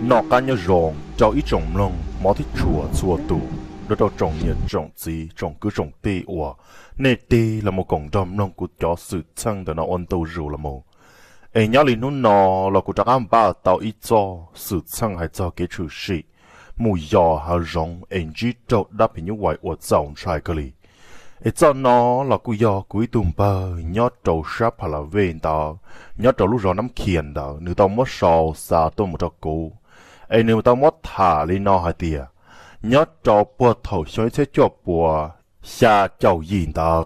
Noj qab nyob zoo rau ib tsoom mloog hmov thiab tshua txhua tus, nrog rau tsoom niam tsoom txiv tsoom kwv tsoom tij uas nej tig los mus koom nrog mloog kuv cov xwm txheej ntawm no ua ntu zus los mus. Es nyob li hnub no los kuv rov qab npaj tau ib txoj xwm txheej hais txog kev tshwm sim mus yos hav zoov es ntsib raug dab phim nyuj vais uas txaus ntshai kawg li. Es txoj no los kuj yog kuv ib tug npawg nyob rau sab Pha La Vej ntawd, nyob rau lub zos Nab Khias ntawd, nws tau muab sau xa tuaj mus rau kuv. Es nws tau muab tham li no hais tias, nyob rau puag thaum xyoo ib txhiab cuaj puas xya caum yim ntawd,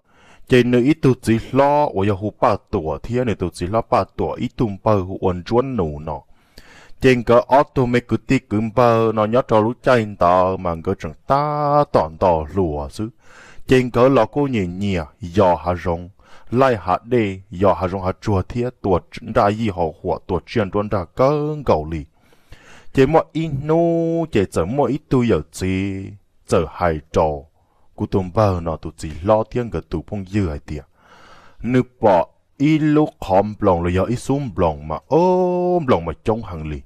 ces nws ib tug txiv hlob uas yog hu Paj Tuam thiab nws tus txiv hlob Paj Tuam ib tug npawg hu ua Ntsuab Nus no, ces nkawd ob tug me kwv tij kwv npawg no nyob rau lub caij ntawd mas nkawd tseem tab tom nto hluas xwb. Ces nkawd los kuj nyiam nyiam yos hav zoov, laij hav dej, yos hav zoov hav tsuag thiab tua nraj yij haus huam, tua tsiaj nruab nrag kawg nkaus li. Ces muaj ib hnub ces txawm muaj ib tug yawm txiv txawm hais rau kuv tus npawg no tus txiv hlob thiab nkawd tus phooj ywg hais tias, nws pom ib lub qhov nploos los yog ib xub nploos mas, o, nploos mas coob heev li.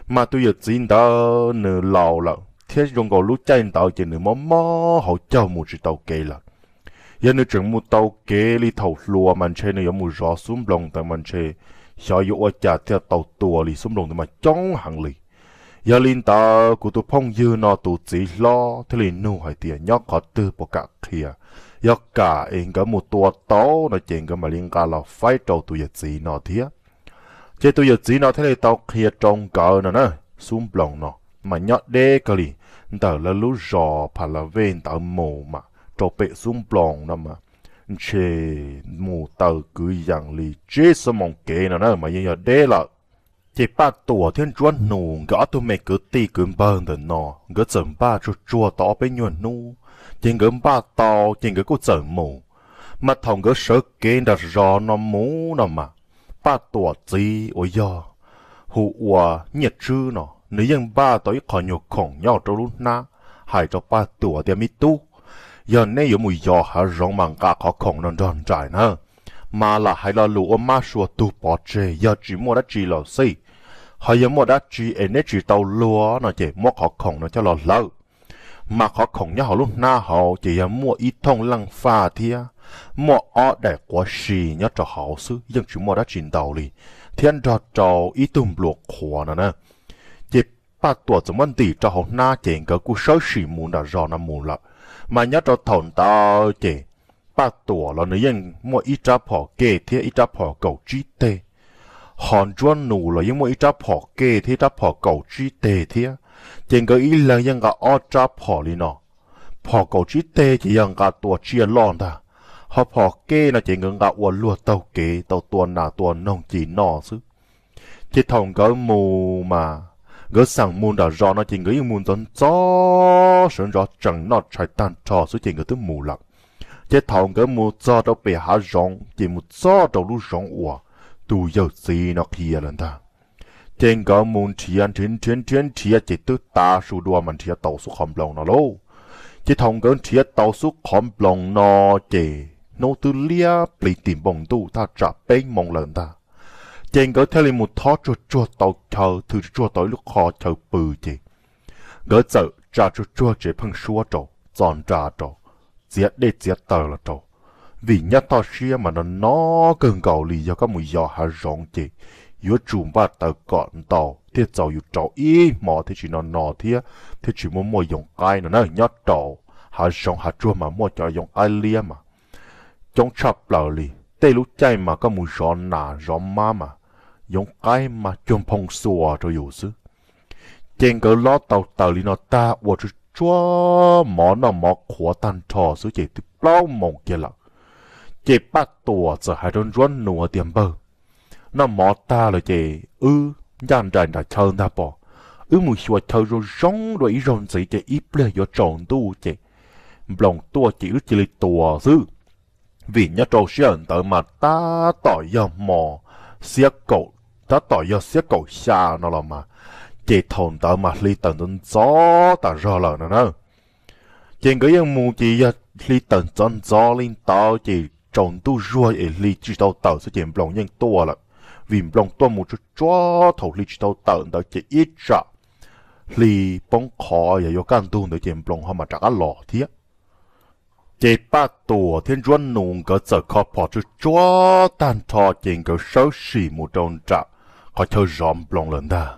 Mas tus yawm txiv ntawd nws laus lawm thiab zoo nkaus lub caij ntawd ces nws mob mob hauv caug mus tsis tau kev lawm. Yog nws tseem mus tau kev li thaum hluas mas ntshe nws yuav mus zov xub nploos ntawd mas ntshe xyov yuav ua cas thiaj tau tua li, xub nploos ntawd mas coob heev li. Yog li ntawd kuv tus phooj ywg no tus txiv hlob thiaj li nug hais tias nyob qhov twg puas kam qhia, yog kam es nkawd mus tua tau no ces nkawd mam li nqa los faib rau tus yawm txiv no thiab. Ces tus yawm txiv no thiaj li tau qhia rau nkawd no na, xub nploos no mas nyob deb kawg li, ntawm lawv lub zos Pha La Vej ntawd mus mas rau pem xub nploos no mas ntshe mus taw kwv yees li tsib xuab moos kev no na mas yeej yog deb lawm. Ces Paj Tuam thiab Ntsuab Nus nkawd ob tug me kwv tij kwv npawg ntawm no nkawd txawm npaj tsuag tsuag tau ob peb nyuag hnub, ces nkawd npaj tau ces nkawd kuj txawm mus. Mas thaum nkawd sawv kev nram zos no mus no mas, Paj Tuam txiv uas yog hu ua Nyiaj Tswb no nws yeej npaj tau ib qho nyuag khoom nyob rau lub hnab, hais rau Paj Tuam tias, me tub, yog neb yuav mus yos hav zoov mas nqa qhov khoom no nrog nraim na, mas lam hais lo lus ua mab sua tug pov tseg, yog tsis muaj dab tsi los xij, ho yog muaj dab tsi es neb tsis tau luag no ces muab qhov khoom no coj los hlawv. Mas qhov khoom nyob hauv lub hnab hauv ces yog muaj ib thooj leej faj thiab muaj ob daim quav si nyob rau hauv xwb, yeej tsis muaj dab tsi ntau li, thiab nrog rau ib tug npluas qhuav no na. Ces Paj Tuam txawm muab ntim rau hauv hnab ces nkawd kuj sawv tsees mus nram zos no mus lawm. Mas nyob rau thaum ntawd ces Paj Tuam los nws yeej muaj ib rab phom kej thiab ib rab phom kaum tsib teg, ho Ntsuab Nus los yeej muaj ib rab phom kej thiab ib rab phom kaum tsib teg thiab. Ces nkawd ib leeg yeej nqa ob rab phom li no. Phom kaum tsib teg ces yog nqa tua tsiaj loj ntag, ho phom kej no ces nkawd nqa ua luag taug kev tau tua nas tua noog ci noj xwb. Ces thaum nkawd mus mas, nkawd xeem mus nram zos no ces nkawd yeej mus ntxov ntxov sawv ntxov tsees noj tshais tag nrho xwb ces nkawd twb mus lawm. Ces thaum nkawd mus txog rau pem hav zoov ces mus txog rau lub zoov uas tus yawm txiv no qhia lawm ntag. Ces nkawd mus nrhiav nrhiav nrhiav nrhiav nrhiav ces twb tav su dua mas nrhiav tau xub qhov nploos no lauj. Ces thaum nkawd nrhiav tau xub qhov nploos no ces hnub twb liab pliv tim npoo ntuj thaj tsam peb moos lawm ntag. Ces nkawd thiaj li mus thob tsuag tsuag tau chaw, thws tsuag tsuag tau ib lub qho chaw pw ces nkawd txawm tsa tsuag tsuag tsev pheeb suab rau, txo nra rau, txiav dej txiav taws los rau. Vim nyob toj siab mas no no kawg nkaus li, yog koj mus yos hav zoov ces yuav tsum npaj taws kom ntau thiaj txaus yus rau ib hmo thiaj tsis no no thiab thiaj tsis muaj muaj yoov qaib no na. Nyob rau hav zoov hav tsuag mas muaj cov yoov qaib liab mas coob tshaj plaws li. Tej lub caij mas koj mus zov nas zov mab mas yoov qaib mas cuag nphoo xuas rau yus xwb. Ces nkawd lob tau taws li no tag ua tsuag tsuag mov noj mov qhuav tag nrho xwb ces twb plaub moos kiag lawm. Ces Paj Tuam txawm hais rau Ntsuab Nus tias, npawg, noj mov tag lawm ces wb ncaj nraim nram chaw ntag pom, wb mus xyuas chaw zoo zoo dua ib zaug ntxiv ces ib pliag yuav tsaus ntuj ces nploos tuaj ces wb cia li tua xwb. Vim nyob rau sij hawm ntawd mas tab tom yog hmo xiab kaum, tab tom yog xiab kaum xya no los mas, ces thaum ntawd mas hli tawm ntxov ntxov tas zog lawm no na. Ces nkawd yeej mus ces yog hli tawm ntxov ntxov li ntawd ces tsaus ntuj zuag es hli tsis tau tawm xwb ces nploos yeej tuaj lawm. vim Nploos tuaj mus tsuag tsuag thaum hli tsis tau tawm ntawd ces ib tsam hli poob qho yog yuav kaj ntug ntawd ces Nploos ho mam rov qab los thiab. Ces Paj Tuam thiab Ntsuab Nus nkawd txawm kho phom tsuag tsuag tag nrho ces nkawd sawv sim mus rau nram qhov chaw zov Nploos lawm ntag.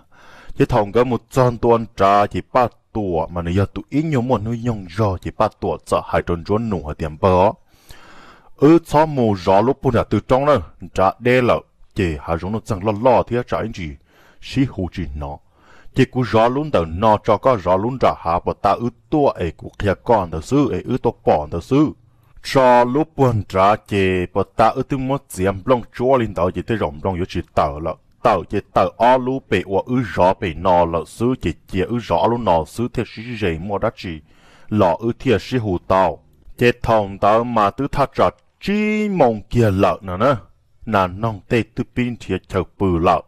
Ces thaum nkawd mus txog ntua nrad ces Paj Tuam mas nws yog tus ib nyuag muaj hnub nyoog zog ces Paj Tuam txawm hais rau Ntsuab Nus hais tias, Npawg os, wb txhob mus zov lub puag nram tw roob na, nrad deb lawm ces hav zoov nuj txeeg loj loj thiab tsam ib ntsis sib hu tsis hnov. Ces kuv zov lub ntawm no tso koj zov lub nram hav puas tas wb tuaj es kuv qhia koj ntawd xwb es wb tuaj pom ntawd xwb. Tso lub puag nrad ces puas tas wb twb muab txiav nplooj tsuab li ntawd ces tej zaum Nploos yuav tsis tawm lawm. Tawm ces tawm ob lub pem uas wb zov pem no lawm xwb ces cia wb zov ob lub no xwb thiaj sib ze muaj dab tsi los wb thiaj sib hu tau. Ces thaum ntawd mas twb thaj tsam tsib moo kiag lawm no na, nas noog tej twb pib nrhiav chaw pw lawm.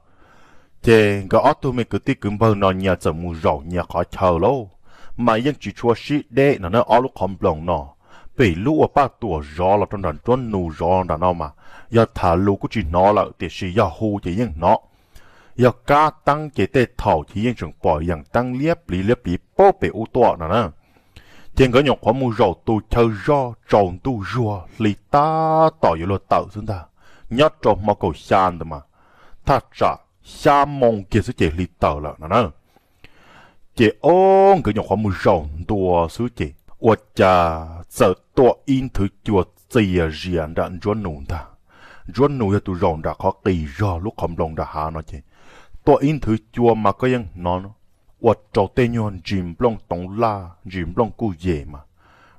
Ces nkawd ob tug me kwv tij kwv npawg no nyias txawm mus zaum nyias qhov chaw lauj, mas yeej tsis tshua sib deb no na ob lub qhov nploos no. Pem lub uas Paj Tuam zov los rau nram Ntsuab Nus zov nram no mas yog tham lus kuj tsis hnov lawm tiam sis yog hu ces yeej hnov. Yog kab teeb ces tej thaum ces yeej tseem pom yeem teeb liab pliv liab pliv pab pem ub tuaj no na. Ces nkawd nyuam qhuav mus zaum tus chaw zoj tsaus ntuj zuag hli tab tom yuav luag tawm xwb ntag, nyob rau hmo kaum xya ntawd mas thaj tsam xya moo kiag xwb ces hli tawm lawm no na. Ces ob nkawd nyuam qhuav mus zaum ntua xwb ces ua cas txawm tuaj ib nthwv cua txias zias nram Ntsuab Nus ntag. Ntsuab Nus yog tus zaum nram qhov qis zog lub qhov nploos nram hav no ces tuaj ib nthwv cua mas koj yeej hnov ua rau tej nyuag ntsis nplooj toov laj ntsis nplooj kuj yem mas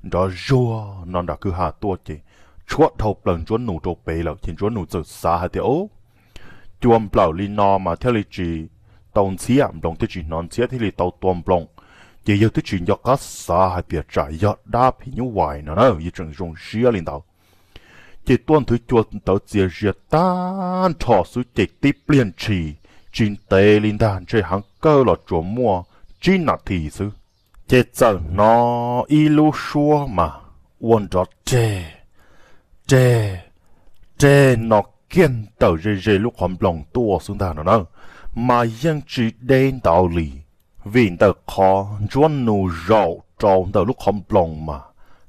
nrov zuag no nram kwj ha tuaj ces tshuab dhau plaws Ntsuab Nus rau pem lawm ces Ntsuab Nus txawm xav hais tias, Ub, cua nplawm li no mas thiaj li tsis tau ntxhiab, nploos thiaj tsis hnov ntxhiab thiaj li tau tua nploos. Ces yawg twb tsis nco qab xav hais tias tsam yog dab phim nyuj vais no na, yawg tseem zoo siab li ntawd. Ces tuaj nthwv cua ntawd txias zias tag nrho xwb ces tib pliag ntshis tsis ntev li ntag ntshe heev kawg los tsuas muaj tsib nas this xwb, ces txawm hnov ib lub suab mas ua nrov reg, reg, reg no kiag ntawm ze ze lub qhov nploos tuaj xwb ntag no na, mas yeej tsis deb ntawd li. Vim ntawm qhov Ntsuab Nus zaum rau ntawm lub qhov nploos mas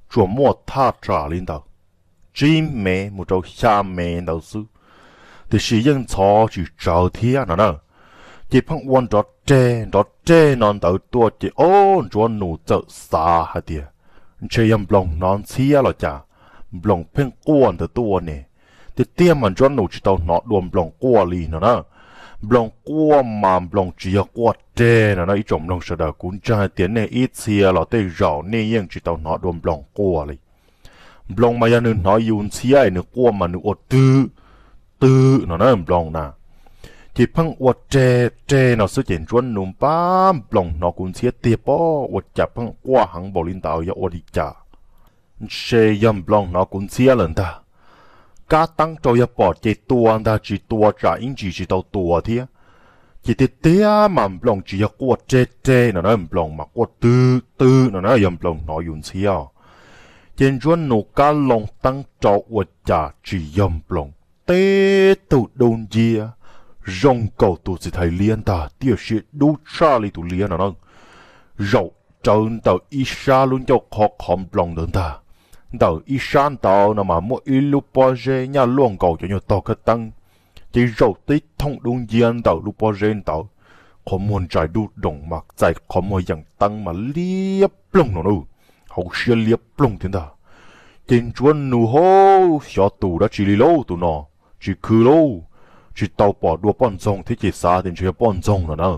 tsuas muaj thaj tsam li ntawd tsib mev mus rau xya mev ntawd xwb, tiam sis yeej ntxhov tsis tsawg thiab no na. Ces pheej ua nrov reg nrov reg no ntawd tuaj ces ob Ntsuab Nus txawm xav hais tias ntshe yog nploos hnov ntxhiab los cas, nploos pheej quaj ntawd tuaj ne. Tiag tiag mas Ntsuab Nus tsis tau hnov dua nploos quaj li no na. Nploos quaj mas nploos tsis yog quaj reg no na ib tsoom mloog sawv daws, kuv ntseeg hais tias nej ib txhia los tej zaum nej yeej tsis tau hnov dua nploos quaj li. Nploos mas yog nws hnov yus ntxhiab es nws quaj mas nws ua twg twg no na nploos na. Ces pheej ua reg reg no xwb ces Ntsuab Nus npab, nploos hnov kuv ntxhiab tiag pob, ua cas pheej quaj heev npaum li ntawd yog ua li cas? Ntshe yog nploos hnov kuv ntxhiab lawm ntag. Kab teeb rau yog pom ces tua ntag, tsis tua tsam ib ntsis tsis tau tua thiab. Ces tiag tiag mas nploos tsis yog quaj reg reg no na, nploos mas quaj twg twg no na yog nploos hnov yus ntxhiab. Ces Ntsuab Nus kab loo teeb rau ua cas tsis yog nploos, teb tug dub nciab zoo nkaus tus txiv thais liab ntag, tiam sis dub tshaj li tus liab no na. Zaum rawv ntawm ib sab lub ncauj qhov qhov nploos ntawd ntag. Ntawm ib sab ntawd no mas muaj ib lub pob zeb nyaj luaj nkaus cov nyuag tog kab teeb, ces zaum tib thooj dub nciab ntawm lub pob zeb ntawd. Qhov muag ntsais dub doos mas txais qhov muag yeem teeb mas liab ploog no na, hauv siab liab ploog thiab ntag. Ces Ntsuab Nus hauv xyov tus dab tsi li lauj, tus no tsis khw lauj, tsis tau pom dua poj ntxoog thiab ces xav tias ntshe yog poj ntxoog no na.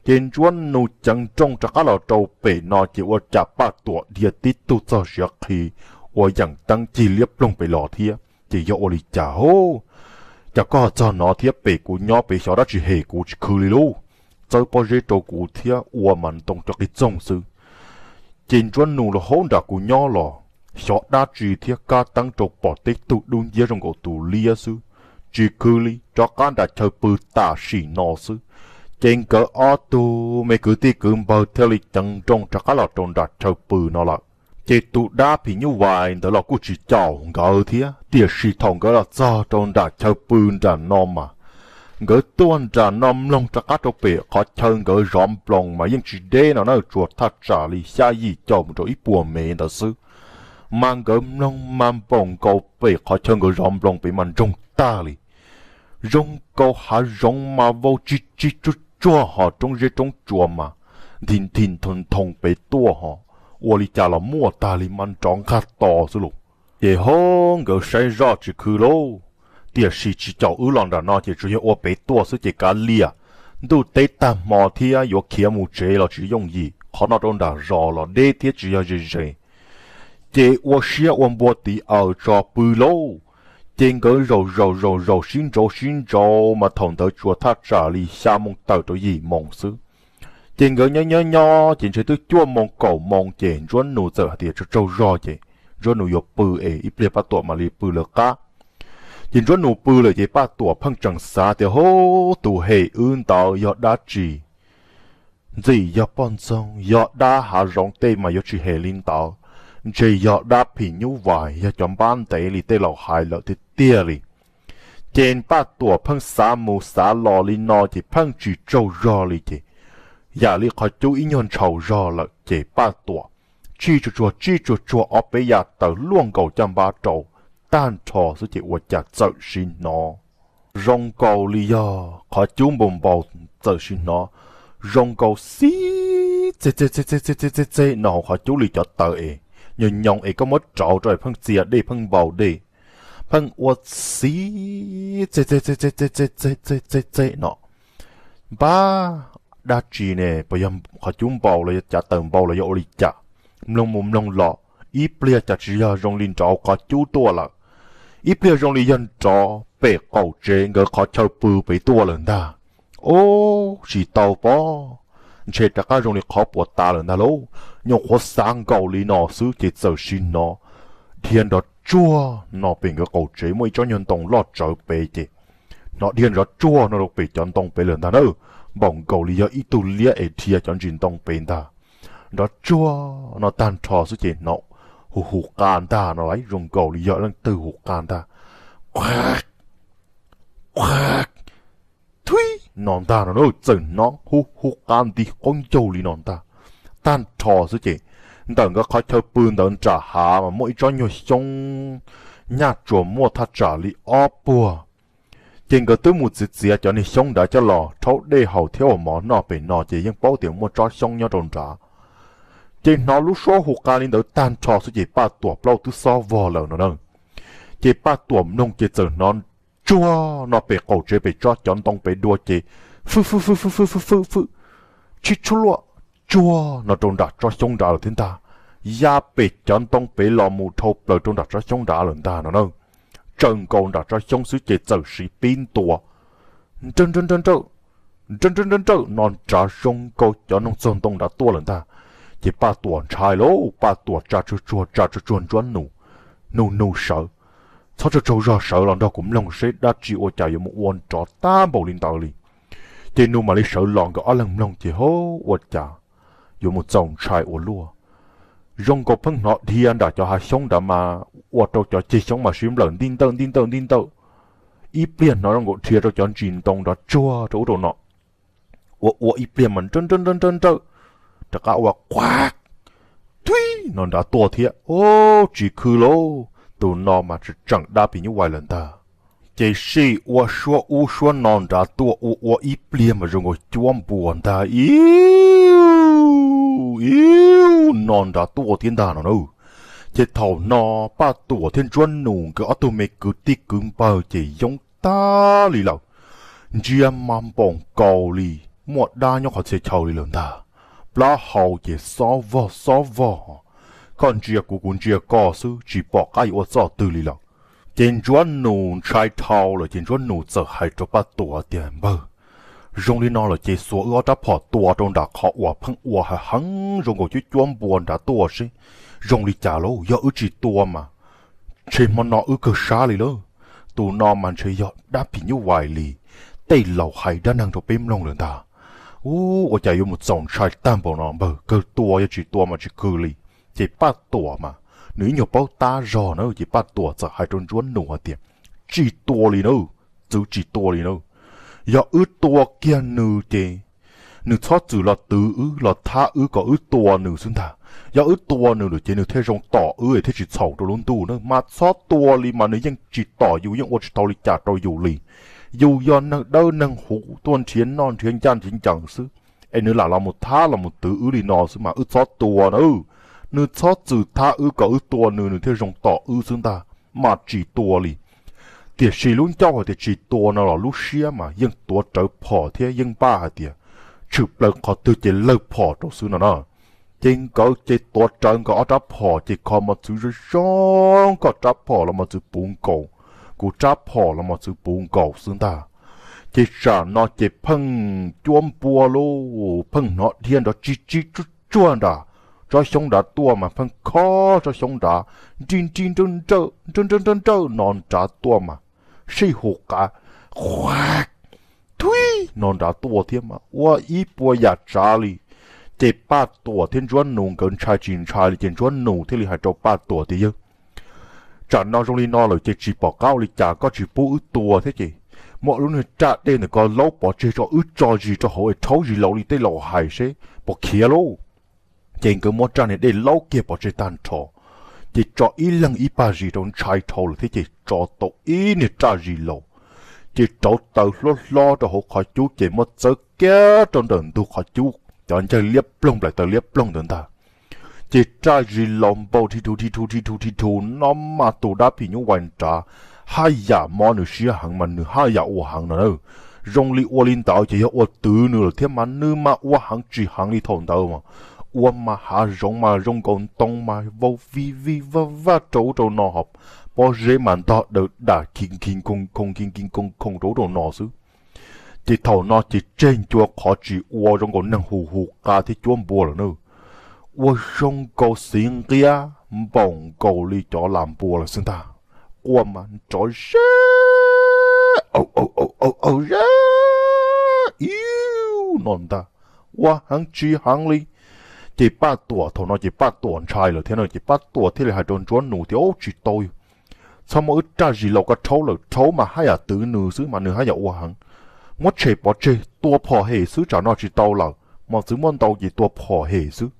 Ces Ntsuab Nus ceev nrooj rov qab los rau pem no ces ua cas Paj Tuam dhia tib tug txog siav qhi ua yeem teeb cig liab ploog pem los thiab. Ces yog ua li cas hauv? Cas koj txog no thiab? Pem kuv nyob pem xyov dab tsi hem kuv tsis khw li lauj. Txawb pob zeb rau kuv thiab ua mas ntoo rau qis txoog xwb. Ces Ntsuab Nus los hauv nram kuv nyob los xyov dab tsi thiab, kab teeb rau pom teb tug dub nciab zoo nkaus tus liab xwb, tsis khw li, rov qab nram chaw pw tam sim no xwb. Ces nkawd ob tug me kwv tij kwv npawg thiaj li ceev nrooj rov qab los rau nram chaw pw no lawm. Ces tus dab phim nyuj vais ntawd los kuj tsis caum nkawd thiab, tiam sis thaum nkawd los txog rau nram chaw pw nram no mas Nkawd tuaj nram no mloog rov qab rau pem qhov chaw nkawd zov nploos mas yeej tsis deb no na, tsuas thaj tsam li xya yim caum mus rau ib puas mev ntawd xwb. Mas nkawd mloog mas npaum nkaus pem qhov chaw nkawd zov nploos pem mas nroog tag li. Zoo nkaus hav zoov mas vau tsis tsis tsuag tsuag, hos roob zeb roob tsuas mas nthi nthi ntho ntho pem tuaj, hos ua li cas los muaj tag li mas nrov nqaj tos xwb lauj. Ces ho nkawd saib zoj tsis khwv lauj, tiam sis tsis caum wb los nram no ces tsuas yog ua pem tuaj xwb ces kav liam. Ntuj teb tag hmo thiab yuav khiav mus tsev los tsis yooj yim, qhov no rau nram zos los deb thiab tsis yog ze ze. Ces ua siab ua npua tiv aws tso pw lauj. Ces nkawd zaum zaum zaum zaum sib ntsauv sib ntsauv mas thaum ntawd tsuas thaj tsam li xya moo tawm rau yim moo xwb. Ces nkawd nyob nyob nyob ces ntshe twb cuaj moo kaum moo ces Ntsuab Nus txawm hais tias tsaug tsaug zog ces Ntsuab Nus yuav pw es ib pliag Paj Tuam mam li pw lawv qab. Ces Ntsuab Nus pw lawm ces Paj Tuam pheej tseem xav tias, hub, tus hem wb ntawd yog dab tsi? Ntxim yog poj ntxoog, yog dab hav zoov tej mas yuav tsis hem li ntawd. Ntshe yog dab phim nyuj vais, yog cov npab ntev li tej laus hais lawm tiag tiag li. Ces Paj Tuam pheej xav mus xav los li no ces pheej tsis tsaug zog li ces yam li qhov cub ib nyuag ntshaus zog lawm ces Paj Tuam tsij tsuag tsuag tsij tsuag tsuag ob peb yam taws luaj nkaus caj npab rau tag nrho xwb ces ua cas txawm siv hnov zoo nkaus li yog qhov cub npau npau, txawm siv hnov zoo nkaus xib txeg txeg txeg txeg txeg txeg txeg txeg no hauv qhov cub li cov taws es nyoos nyoos es koj muab rauv rau es pheej txia dej pheej npau dej, pheej ua xib txeg txeg txeg txeg txeg txeg txeg txeg txeg no. Npab, dab tsi ne? Puas yog qhov cub npau los yog cav taws npau los yog ua li cas? Mloog mus mloog los, ib pliag cas tsis yog zoo li nrov qhov cub tuaj lawm, ib pliag zoo li yog nrov pem qaum tsev nkawd qhov chaw pw pem tuaj lawm ntag. Ub, tsis tau pob, ntshe rov qab zoo li qhov puas tas lawm ntag lauj. Nyuam qhuav xav nkaus li no xwb ces txawm siv hnov dhia nrov tsuag no pem nkawd qaum tsev muaj ib tsob nyuag ntoo loj tsawv pem ces hnov dhia nrov tsuag no rau pem cov ntoo pem lawm ntag na. Npaum nkaus li yog ib tug liab es dhia cov ntsis ntoo pem ntag. Nrov tsuag no tag nrho xwb ces hnov hu hu qa ntag no lauj, zoo nkaus li yog leej twg hu qa ntag. Quaj, quaj, thuib no ntag no na, txawm hnov hu hu qa nti qaub ncaug li no ntag. Tag nrho xwb ces ntawm nkawd qhov chaw pw ntawd nram hav mas muaj ib tsob nyuag xyoob nyaj tsuas muaj thaj tsam li ob puag. Ces nkawd twb mus txiav txiav cov niag xyoob nrad coj los rhaub dej haus thiab ua mov noj pem no ces yeej paub tias muaj tsob xyoob nyob rau nrad. Ces hnov lub suab hu qa li ntawd tag nrho xwb ces Paj Tuam plaub twb xob vog lawm no na. Ces Paj Tuam mloog ces txawm hnov tsuag no pem qaum tsev pem tsob cov ntoo pem dua ces fwb fwb fwb fwb fwb fwb fwb fwb, tshib tshuaj luaj tsuag no rau nram tsob xyoob nrad lawm thiab ntag. Ya pem cov ntoo pem los mus dhau plaws rau nram tsob xyoob nrad lawm ntag no na. Tsaws nkaus nram tsob xyoob xwb ces txawm siv pib ntua nrawj nrawj nrawj nrawj, nrawj nrawj nrawj nrawj no nrad zoo nkaus cov noog txog ntoo nrad tuaj lawm ntag. Ces Paj Tuam ntshai lauj, Paj Tuam tsa tsuag tsuag tsa tsuag tsuag Ntsuab Nus, Nus Nus sawv, txhob tsaug tsaug zog, sawv los nrog kuv mloog seb dab tsi ua cas yuav mus ua nrov tag npaum li ntawd li. Ces Nus mam li sawv los, nkawd ob leeg mloog ces ho ua cas yuav mus txaus ntshai ua luaj. Zoo nkaus pheej hnov dhia nram cov hav xyoob nrad mas ua rau cov ceg xyoob mas sib nplawm ntij ntawj ntij ntawj ntij ntawj. Ib pliag hnov zoo nkaus dhia rau cov ntsis ntoo nrad tsuag rau ub rau no. Ua ua ib pliag mas nrawj nrawj nrawj nrawj nrawj, rov qab ua quaj thuib no nrad tuaj thiab. Ub, tsis khw lauj, tus no mas tseem dab phim nyuj vais lawm ntag. Ces sij ua suab ub suab no nrad tuaj, ua ua ib pliag mas zoo nkaus cuab npua ntag, iu iu no nrad tuaj thiab ntag no na. Ces thaum no Paj Tuam thiab Ntsuab Nus nkawd ob tug me kwv tij kwv npawg ces yoob tag li lawm. Ntsia mas npaum nkaus li muaj dab nyob qhov txhia chaw li lawm ntag. Plaub hau ces xob vog xob vog, koj ntsia kuv kuv ntsia koj xwb tsis pom qab yuav ua txoj twg li lawm. Ces Ntsuab Nus ntshai dhau lawm ces Ntsuab Nus txawm hais rau Paj Tuam tias, npawg, zoo li no lawm ces xuas wb ob rab phom tua rau nram qhov uas pheej ua heev heev zoo nkaus cuab cuab npua nrad tuaj seb zoo li cas lauj. Yog wb tsis tua mas ntshe hmo no wb kawg sab li lauj. Tus no mas ntshe yog dab phim nyuj vais li tej laus hais dab neeg rau peb mloog lawm ntag. Ub, ua cas yuav mus txaus ntshai tag npaum no npawg, kawg tua, yog tsis tua mas tsis khw li. Ces Paj Tuam mas nws ib nyuag paub tab zog na, ces Paj Tuam txawm hais rau Ntsuab Nus hais tias, tsis tua li na, txwv tsis tua li na. Yog wb tua kiag nws ces nws txhob txwm los twv wb los thab wb kom wb tua nws xwb ntag. Yog wb tua nws lawm ces nws thiaj zoo tom wb thiaj tsis txhaum rau lub ntuj na. Mas txhob tua li mas nws yeej tsis tom yus, yeej ua tsis tau li cas rau yus li. Yus yog neeg dawb neeg huv tuaj nrhiav noj nrhiav ncaj nrhiav ncees xwb, es nws lam los mus thab los mus twv wb li no xwb mas wb txhob tua na. Nws txhob txwm thab wb kom wb tua nws, nws thiaj zoo tom wb xwb ntag, mas tsis tua li. Tiam sis lub ncauj hais tias tsis tua no los lub siab mas yeej tuav rawv phom thiab yeej npaj hais tias tshwm plaws qhov twg ces lawg phom rau xwb no na. Ces nkawd ces tuav rawv nkawd ob rab phom ces kho mos txwv zoo zoo, koj rab phom los mos txwv puv nkaus, kuv rab phom los mos txwv puv nkaus xwb ntag. Ces tsam no ces pheej cuab npua lauj, pheej hnov dhia nrov tsis tsis tsuag tsuag nram tsob xyoob nrad tuaj mas pheej khob tsob xyoob nrad nri nri nrawj nrawj nrawj nrawj no nrad tuaj mas sij hu qav, thuib no nrad tuaj thiab mas ua ib puas yam tsav li. Ces Paj Tuam thiab Ntsuab Nus nkawd ntshai tsis ntshai li ces Ntsuab Nus thiaj li hais rau Paj Tuam tias, yawg, tsam no zoo li no lawm ces tsis pom qab ua li cas, koj tsis pub wb tua thiab ces muab lub niag raj dej ntawm ko laub pov tseg tso, wb tso zis rau hauv es rhaub zis laus li tej laus hais seb puas khiav lauj. Ces nkawd muab raj niag dej laub kiag pov tseg tag nrho, ces tso ib leeg ib pag zis rau, ntshai dhau lawm thiab ces tso tau ib niag raj zis laus, ces rauv taws hlob hlob rau hauv qhov cub ces muab txawb kiag rau ntawm ntug qhov cub, cov ncawg liab ploog, nplaim taws liab ploog ntawd ntag. Ces raj zis laus npau dhi dhu dhi dhu dhi dhu dhi dhu no mas tus dab phim nyuj vais nrad haj yam mob nws siab heev mas nws haj yam ua heev no na. Zoo li ua li ntawd ces yog ua twv nws lawm thiab mas nws mas ua heev tsis heev li thaum ntawd mas ua mas hav zoov mas zoo nkaus ntoo mas vau vij vij vaj vaj rau ub rau no, ho pob zeb mas ntog daws dam khi khi khoo khoo khi khi khoo khoo rau ub rau no xwb. Ces thaum no ces tseg ncua qhov tsis ua zoo nkaus neeg hu hu qa thiab cuab npua lawm na. Ua zoo nkaus xiv nqiab npaum nkaus li cov lam npua lawm xwb ntag. Quaj mas nrov zeb aw aw aw aw zeb iu no ntag, ua heev tsis heev li. Ces Paj Tuam thaum no ces Paj Tuam ntshai lawm thiab no ces Paj Tuam thiaj li hais rau Ntsuab Nus tias, ub, tsis tau, txhob muab wb raj zis laus ko rhaub lawm, rhaub mas haj yam twv nws xwb mas nws haj yam ua heev. Muab tshem pov tseg tua phom hem xwb, tsam no tsis tau lawm, mos txwv muaj ntau ces tua phom hem xwb.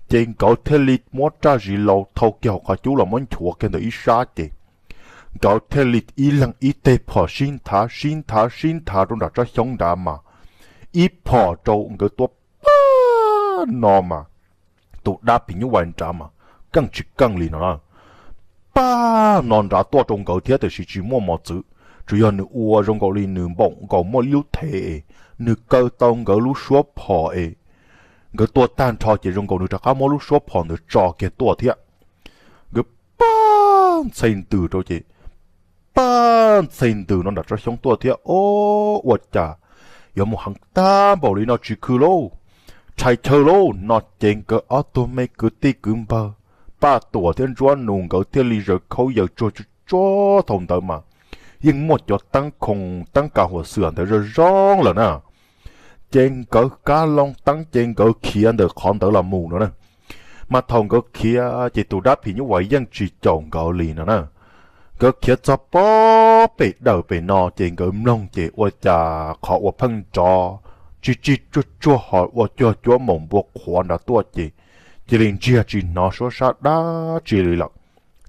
Ces nkawd thiaj li muab raj zis laus thau kiag hauv qhov cub los muab nchuav kiag ntawm ib sab ces nkawd thiaj li ib leeg ib teg phom sib nthav sib nthav sib nthav rau nram tsob xyoob nrad mas ib phom rau nkawd tua pag no mas tus dab phim nyuj vais nrad mas keej tsis keej li no na. Pag no nrad tuaj rau nkawd thiab tiam sis tsis muaj mos txwv, tsuas yog nws ua zoo nkaus li nws npaum nkaus muaj ib lub thev es nws kaw tau nkawd lub suab phom es nkawd tua tag nrho ces zoo nkaus nws rov qab muab lub suab phom ntawd tso kiag tuaj thiab. Nkawd pag ntxhe ntws rau ces pag ntxhe ntws no nram tsob xyoob tuaj thiab. Ob, ua cas yuav mus heev tag npaum li no, tsis khw lauj, rhais chaw lauj no ces nkawd ob tug me kwv tij kwv npawg Paj Tuam thiab Ntsuab Nus nkawd thiaj li zaws khaub yaws tsuag tsuag thaum ntawd mas yeej muaj cov teeb khoo teeb kav huam xwm ntawd zoo zoo lawm na. Ces nkawd kab loo teeb ces nkawd khiav ntawm qhov ntawd los mus no na. Mas thaum nkawd khiav ces tus dab phim nyuj vais yeej tsis caum nkawd li no na. Nkawd khiav txog pob pem dawm pem no ces nkawd mloog ces ua cas qhov uas pheej nrov tsig tsig tsuag tsuag ho ua cuag cuab maum npua qhuav nrad tuaj ces cia li ntsiag tsis hnov suab sab dab tsi li lawm.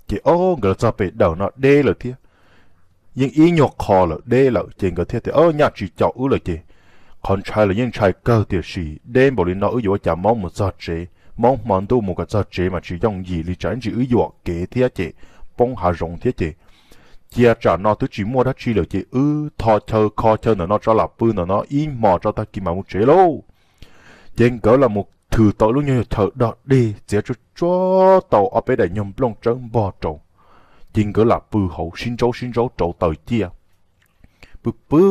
Ces ob, nkawd los txog pem dawm no deb lawm thiab, yeej ib nyuag qho lawm deb lawm ces nkawd thiaj tias, ob, nyaj tsis caum wb lawm ces qhov ntshai los yeej ntshai kawg tiam sis deb npaum li no wb yuav ua cas maub mus txog tsev, maub hmo ntuj mus kom txog tsev mas tsis yooj yim li, tsam ib ntsis wb yuam kev thiab ces poob hav zoov thiab ces cia tsam no twb tsis muaj dab tsi lawm ces wb tho chaw kho chaw ntawm no tso lam pw ntawm no ib hmos tso tag kis mam mus tsev lauj. Ces nkawd los mus thwm tau lub nyuag chaw dog dig txiav tsuag tsuag tau ob peb daim nyuag nplooj tsawb npog rau, ces nkawd lam pw hauv sib ntsaub sib ntsaub rau taws ciaj. Pw pw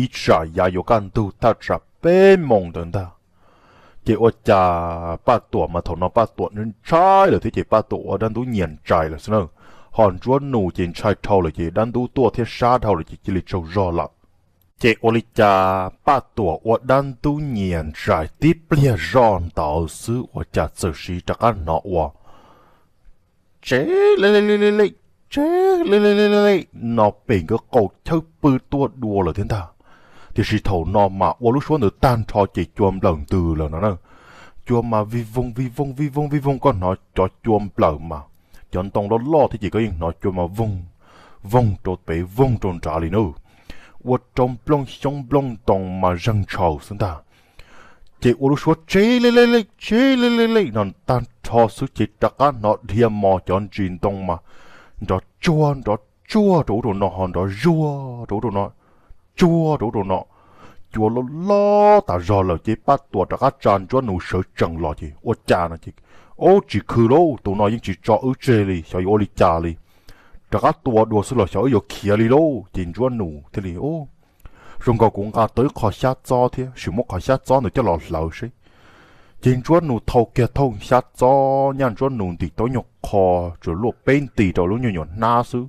ib tsam yav yuav kaj ntug thaj tsam peb moos ntawd ntag, ces ua cas Paj Tuam mas thaum no Paj Tuam ntshai lawm thiab ces Paj Tuam ua dab ntub nyias ntsais lawm xwb na. Ho Ntsuab Nus ces ntshai dhau lawm ces dab ntub tuaj thiab sab dhau lawm ces cia li tsaug zog lawm. Ces ua li cas Paj Tuam ua dab ntub nyias ntsais tib pliag zoj ntawd xwb ua cas txawm siv rov qab hnov ua tsev li li li li li, tsev li li li li li no pem nkawd qaum chawb pw tuaj dua lawm thiab ntag. Tiam sis thaum no mas ua lub suab ntawd tag nrho ces cua nplawm ntws lawm no na. Cua mas vij voog vij voog vij voog vij voog, koj hnov cov cua nplawm mas, cov ntoo loj loj thiab ces koj yeej hnov cua mas voog voog rau pem voog rau nrad li na. Ua rau nplooj xyoob nplooj ntoo mas zeeg ntshaus xwb ntag. Ces ua lub suab tseb lej lej lej tseb lej lej lej no tag nrho xwb ces rov qab hnov dhia mos cov ntsis ntoo mas nrov tsuag nrov tsuag rau ub rau no, ho nrov zuag rau ub rau no, tsuag rau ub rau no. Cua loj loj tas zog lawm ces Paj Tuam rov qab tsa Ntsuab Nus sawv tsees los ces ua cas no ces, Ub, tsis khw lauj, tus no yeej tsis tso wb tseg li, xyov yuav ua li cas li. Rov qab tua dua xwb los xyov wb yuav khiav li lauj. Ces Ntsuab Nus thiaj li, Ub, zoo nkaus kuv nqa tau ib qho xyab txob thiab, sim muab qhov xyab txob ntawd coj los hlawv seb. Ces Ntsuab Nus thau kiag thooj xyab txob, nyaj Ntsuab Nus ntim tau nyuag qho, tsuas luaj peb nti rau lub nyuag nyuam hnab xwb.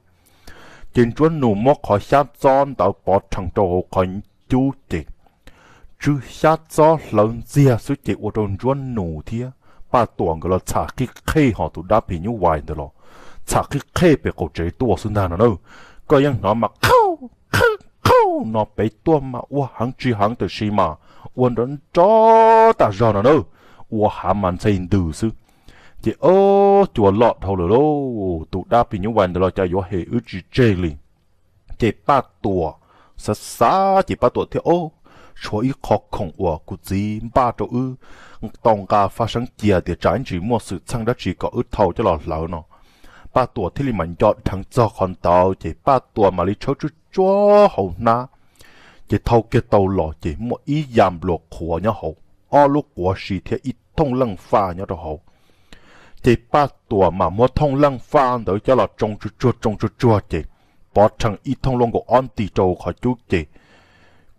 Ces Ntsuab Nus muab qhov xyab txob ntawd pov rhees rau hauv qhov cub ces tsw xyab txob hlawv ntxiag xwb ces ua rau Ntsuab Nus thiab Paj Tuam nkawd los txham qhib qhej, ho tus dab phim nyuj vais ntawd los txham qhib qhej pem qaum tsev tuaj xwb ntag no na. Koj yeej hnov mas qhauj qhauj qhauj no pem tuaj mas ua heev tsis heev tab sis mas ua nrov nrov tas zog no na, ua hav mas ntxhe ntws xwb. Ces ob cua loj dhau lawm lauj, tus dab phim nyuj vais ntawd los cas yuav hem wb tsis tseg li. Ces Paj Tuam xav xav ces Paj Tuam thiaj, Ob, tshuav ib qho khoom uas kuv txiv npaj rau wb tau nqa faj seeb cia tias tsam ib ntsis muaj xwm txheej dab tsi kom wb thau coj los hlawv no. Paj Tuam thiaj li mam nco dheev txog qhov ntawd ces Paj Tuam mam li tshawb tsuj tsuag hauv hnab, ces thau kiag tau los ces muaj ib yam npluas qhuav nyob hauv, ob lub quav si thiab ib thooj leej faj nyob rau hauv. Ces Paj Tuam mam muab thooj leej faj ntawd coj los tsoo tsuj tsuag tsoo tsuj tsuag ces pov rhees ib thooj luaj nkaus ob nti rau qhov cub ces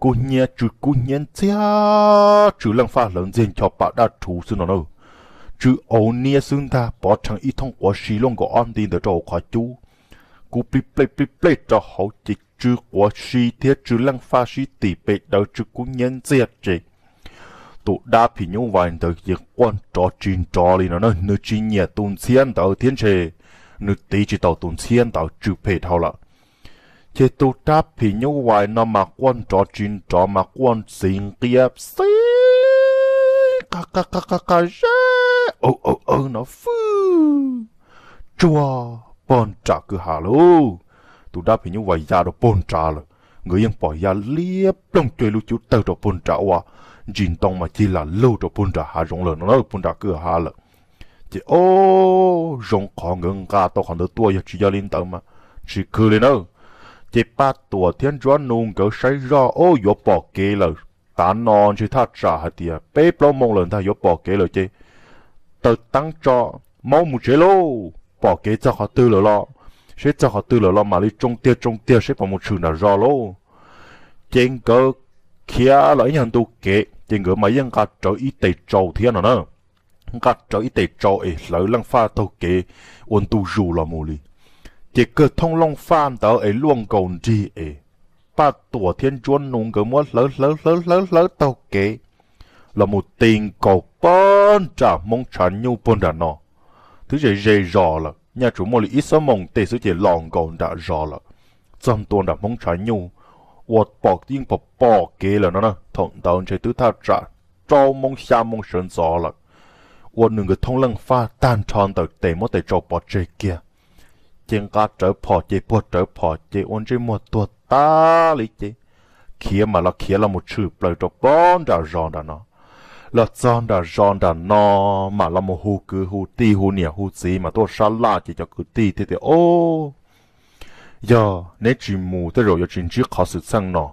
kub hnyiab tsw kub hnyiab ntxiag, tsw leej faj hlawv ntxiag ncho pam daj rhuv xwb no na. Tsw auv niab xwb ntag, pov rhees ib thooj quav si luaj nkaus ob nti ntawd rau hauv qhov cub, kub plij plej plij plej rau hauv ces tsw quav si thiab tsw leej faj sib tim pes daws tsw kub hnyiab ntxiag ces tus dab phim nyuj vais ntawd ces quaj nrov tsis nrov li no na, nws tsis nyiam tus ntxhiab ntawd thiab ntshe nws tiv tsis tau tus ntxhiab ntawd tsw phem dhau lawm. Ces tus dab phim nyuj vais no mas quaj nrov tsis nrov mas quaj ntxiv nqiab xib qa qa qa qa qa zeb aw aw aw no fwj tsuag pog nram kwj ha lawm. Tus dab phim nyuj vais ya rau pog nrad lawm, nkawd yeej pom ya liab ploog cuag ib lub cub tawg rau pog nrad ua ntsis ntoo mas cig lam lug rau pog nrad hav zoov lawm no na, pog nrad kwj ha lawm. Ces ob, zoo qhov nkawd nqa tau qhov ntawd tuaj, yog tsis yog li ntawd mas tsis khw li na. Ces Paj Tuam thiab Ntsuab Nus nkawd saib zoj ob yuav pom kev lawm. Tav no ntshe thaj tsam hais tias peb plaub moo lawm ntag yuav pom kev lawm ces taws teeb tso, maub mus tsev lauj, pom kev txog qhov twg lawm los, seb txog qhov twg lawm los mam li tsoo tiag tsoo tiag seb puas mus tshwm nram zos lauj. Ces nkawd khiav los ib nyuag ntu kev ces nkawd mas yeej nqa rawv ib tes tsau thiab no na, nqa rawv ib tes tsau es hlawv leej faj taug kev ua ntu zus los mus li. Ces kawg thooj leej faj ntawd es luaj nkaus nrig es Paj Tuam thiab Ntsuab Nus nkawd muab hlawv hlawv hlawv hlawv hlawv taug kev los mus ti nkaus pog nram Hmoob Tshav Nyuj pog nram no. Twb ze ze zos lawm, nyaj tsuas muaj li ib xuab moos tej xwb ces los nkaus nram zos lawm. Txog ntua nram Hmoob Tshav Nyuj, ua pom yeej pom pom kev lawm no na, thaum ntawd ntshe twb thaj tsam rau moos xya moos sawv ntxov lawm. Ua nws nkawd thooj leej faj tag nrho ntawm tes muab tes tsau pov tseg kiag, ces nqa rawv phom ces puag rawv phom ces ua ntsej muag tuag tag li ces khiav mam los khiav los mus tshwm plaws rau pog nram zos nram no. Los txog nram zos nram no mam los mus hu kwv hu tij hu niam hu txiv mas tuaj sab laj ces cov kwv tij thiaj tias, Ob, yog neb tsis mus tej zaum yuav tsis ntsib qhov xwm txheej no.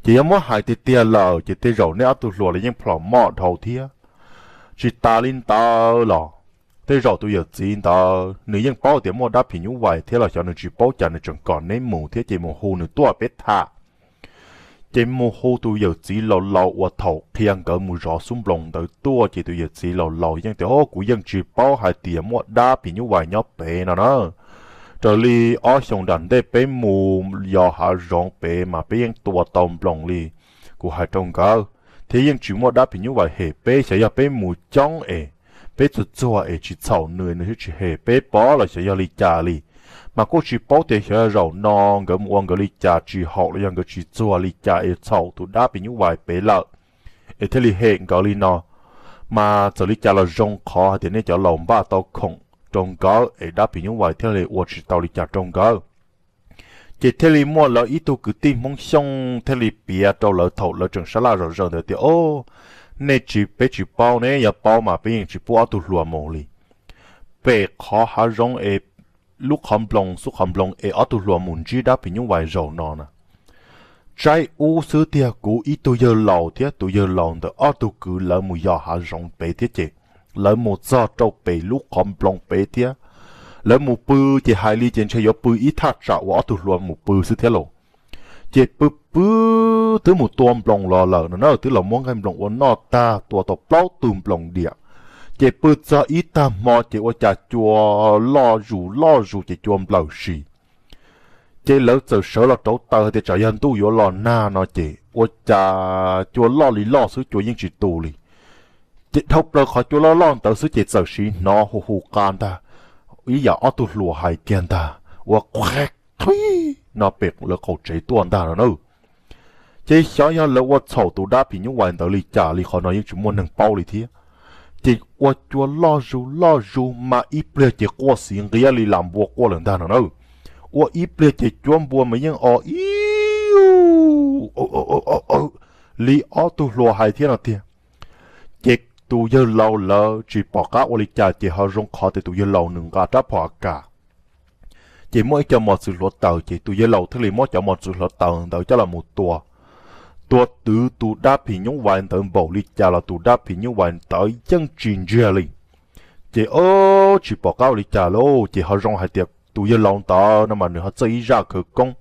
Ces yog muab hais tiag tiag lawm ces tej zaum neb ob tug hluas los yeej plhom moj dhau thiab. Tsis tas li ntawd los tej zaum tus yawm txiv ntawd nws yeej paub tias muaj dab phim nyuj vais thiab los xyov nws tsis paub cas nws tseem kom neb mus thiab ces mus hu nws tuaj peb tham. Ces mus hu tus yawm txiv laus laus uas thaum qhia nkawd mus zov xub nploos ntawd tuaj ces tus yawm txiv laus laus yeej tias, Ob, kuv yeej tsis paub hais tias muaj dab phim nyuj vais nyob pem no na. Raws li ob xyoos nram ntej peb mus yos hav zoov pem mas peb yeej tua tau nploos li. Kuv hais rau nkawd thiab yeej tsis muaj dab phim nyuj vais hem peb, xyov yog peb mus coob es peb txuag txuag es tsis txhaum nws, nws thiaj tsis hem peb pob los xyov yog li cas li. Mas kuj tsis paub tias xyov zaum no nkawd mus ua nkawd li cas tsis haum los yog nkawd tsis txuag li cas es txhaum tus dab phim nyuj vais pem lawm, es thiaj li hem nkawd li no. Mas txawm li cas los zoo qhov hais tias nej cov laus npaj tau khoom rau nkawd es dab phim nyuj vais thiaj li ua tsis tau li cas rau nkawd. Ces thiaj li muaj lawv ib tug kwv tij Hmoob Xyooj thiaj li piav rau lawv thaum lawv tseem sab laj zom zaws ntawd tias, o, nej tsis, peb tsis paub ne, yog paub mas peb yeej tsis pub ob tug hluas mus li. Pem qhov hav zoov es lub qhov nploos xub qhov nploos es ob tug hluas mus ntsib dab phim nyuj vais zaum no na, tsaib ub xwb tiag kuv ib tug yawg laus thiab tus yawg laus ntawm ob tug kwv lawv mus yos hav zoov pem thiab ces lawv mus txog rau pem lub qhov nploos pem thiab. Lawv mus pw ces hais li ces ntshe yuav pw ib thaj tsam uas ob tug hluas mus pw xwb thiab lauj. Ces pw pw twb mus tua nploos los lawm no na, twb los muab nqaij nploos ua noj tag, tua tau plaub tug nploos diam. Ces pw txog ib tag hmo ces ua cas cua loj zus loj zus ces cua nplawm si. Ces lawv txawm sawv los rauv taws hais tias tsam yog ntuj yuav los nag no ces ua cas cua loj li loj xwb, cua yeej tsis tu li. Ces dhau plaws qhov cua loj loj ntawd xwb ces txawm siv hnov hu hu qa ntag, ib yam ob tug hluas hais kiag ntag, ua qhe qhi no pem lawv qaum tsev tuaj ntag no na. Ces xyov yog lawv ua txhaum tus dab phim nyuj vais ntawd li cas li, qhov no yeej tsis muaj neeg paub li thiab. Ces ua cua loj zus loj zus mas ib pliag ces quaj xiv nqiab li lam npua quaj lawm ntag no na. Ua ib pliag ces cuab npua mas yeej o ib li ob tug hluas hais thiab no tiag. Ces tus yawg laus lawv tsis pom qab ua li cas ces ho zoo qhov tias tus yawg laus nws nqa rab phom a kas. Ces muaj ib co mos txwv hluav taws ces tus yawg laus thiaj li muab cov mos txwv hluav taws ntawd coj los mus tua. Tua twv tus dab phim nyuj vais ntawd npaum li cas los tus dab phim nyuj vais ntawd yeej tsis ntsiag li. Ces o, tsis pom qab ua li cas lauj, ces ho zoo hais tias tus yawg laus ntawd no mas nws ho txawj ib zaj khawv koob.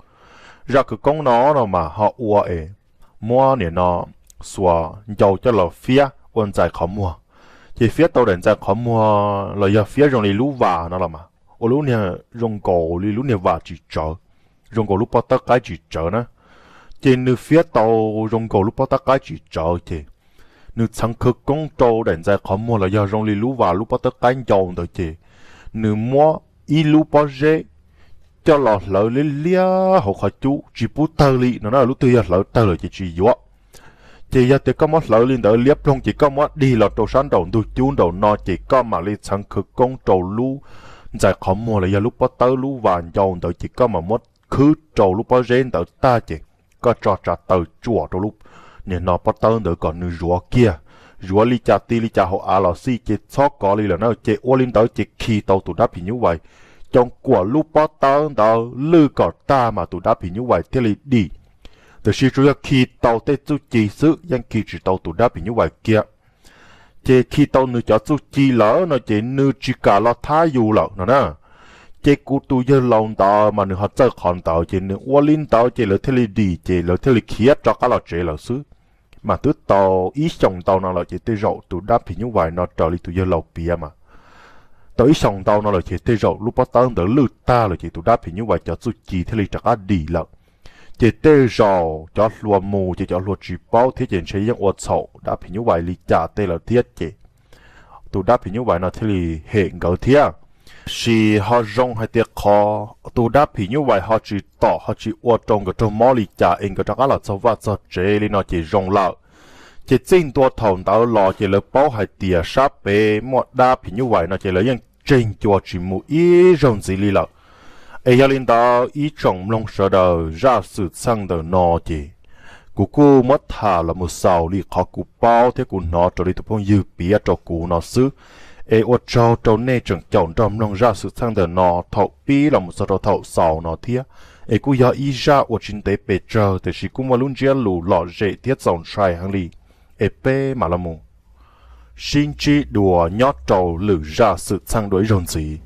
Zaj khawv koob no no mas ho ua es muab nim no xuas ncau coj los fiab ua ntxais qhov muag. Ces fiab tau daim ntxais qhov muag los yog fiab zoo li lub vas no los mas ua lub niag zoo nkaus li lub niag vas tsis tsawv, zoo nkaus lub pob tawb qaib tsis tsawv na. Ces nws fiab tau zoo nkaus lub pob tawb qaib tsis tsawv ces nws txheev khawv koob rau daim ntxais qhov muag los yog zoo li lub vas lub pob tawb qaib ncau ntawd ces nws muab ib lub pob zeb coj los hlawv liab liab hauv qhov cub tsis pub tawg li no na, lub twg yog hlawv tawg lawm ces tsis yuav. Ces yog tias koj muab hlawv li ntawd liab ploog ces koj muab dig los rau sab nraum ntug cub nraum no ces koj mam li txheev khawv koob rau lub ntxais qhov muag los yog lub pob tawb lub vas ncau ntawd ces koj mam muab khwb rau lub pob zeb ntawd tag ces koj tso tsav taws tsuam rau lub niag no pob tawb ntawd kom nws zuav kiag, zuav li cas ti li cas hauv av los xij ces txhob kov li lawm na. Ces ua li ntawd ces khi tau tus dab phim nyuj vais. Cov kuam lub pob tawb ntawd lwj kom tag mas tus dab phim nyuj vais thiaj li dim. Tiam sis tsuas yog khi tau tej txuj ci xwb, yeej khi tsis tau tus dab phim nyuj vais kiag. Ces khi tau nws cov txuj ci lawm no ces nws tsis kam los thab yus lawm no na. Ces kuv tus yawg laus ntawd mas nws ho txawj qhov ntawd ces nws ua li ntawd ces lawv thiaj li dim ces lawv thiaj li khiav rov qab los tsev lawm xwb. Mas twb tau ib xyoos ntau no lawm ces tej zaum tus dab phim nyuj vais no raws li tus yawg laus piav mas tau ib xyoos ntau no lawm ces tej zaum lub pob tawb ntawd lwj tag lawm ces tus dab phim nyuj vais cov txuj ci thiaj li rov qab dim lawm. Ces tej zaum cov hluas mus ces cov hluas tsis paub thiab ces ntshe yeej ua txhaum dab phim nyuj vais li cas tej lawm thiab ces tus dab phim nyuj vais no thiaj li hem nkawd thiab. Tab sis ho zoo hais tias qhov tus dab phim nyuj vais ho tsis tom ho tsis ua rau nkawd raug mob li cas es nkawd rov qab los txog vaj txog tsev li no ces zoo lawm. Ces txij ntua thaum ntawd los ces lawv paub hais tias sab pem muaj dab phim nyuj vais no ces lawv yeej tseg ncua tsis mus ib zaug ntxiv li lawm. Es yog li ntawd ib tsoom mloog sawv daws, zaj xwm txheej ntawm no ces kuv kuj muab tham los mus xaus li qhov kuv paub thiab kuv hnov raws li tus phooj ywg piav rau kuv no xwb. Es ua tsaug rau nej tseem caum nrog mloog zaj xwm txheej ntawm no thaum pib los mus txog rau thaum xaus no thiab. Es kuj yog ib zaj uas tsis ntev pes tsawg tiam sis kuj muaj lub ntsiab lus lom zem thiab txaus ntshai heev li. Es peb mam los mus sib ntsib dua nyob rau lwm zaj xwm txheej dua ib zaug ntxiv.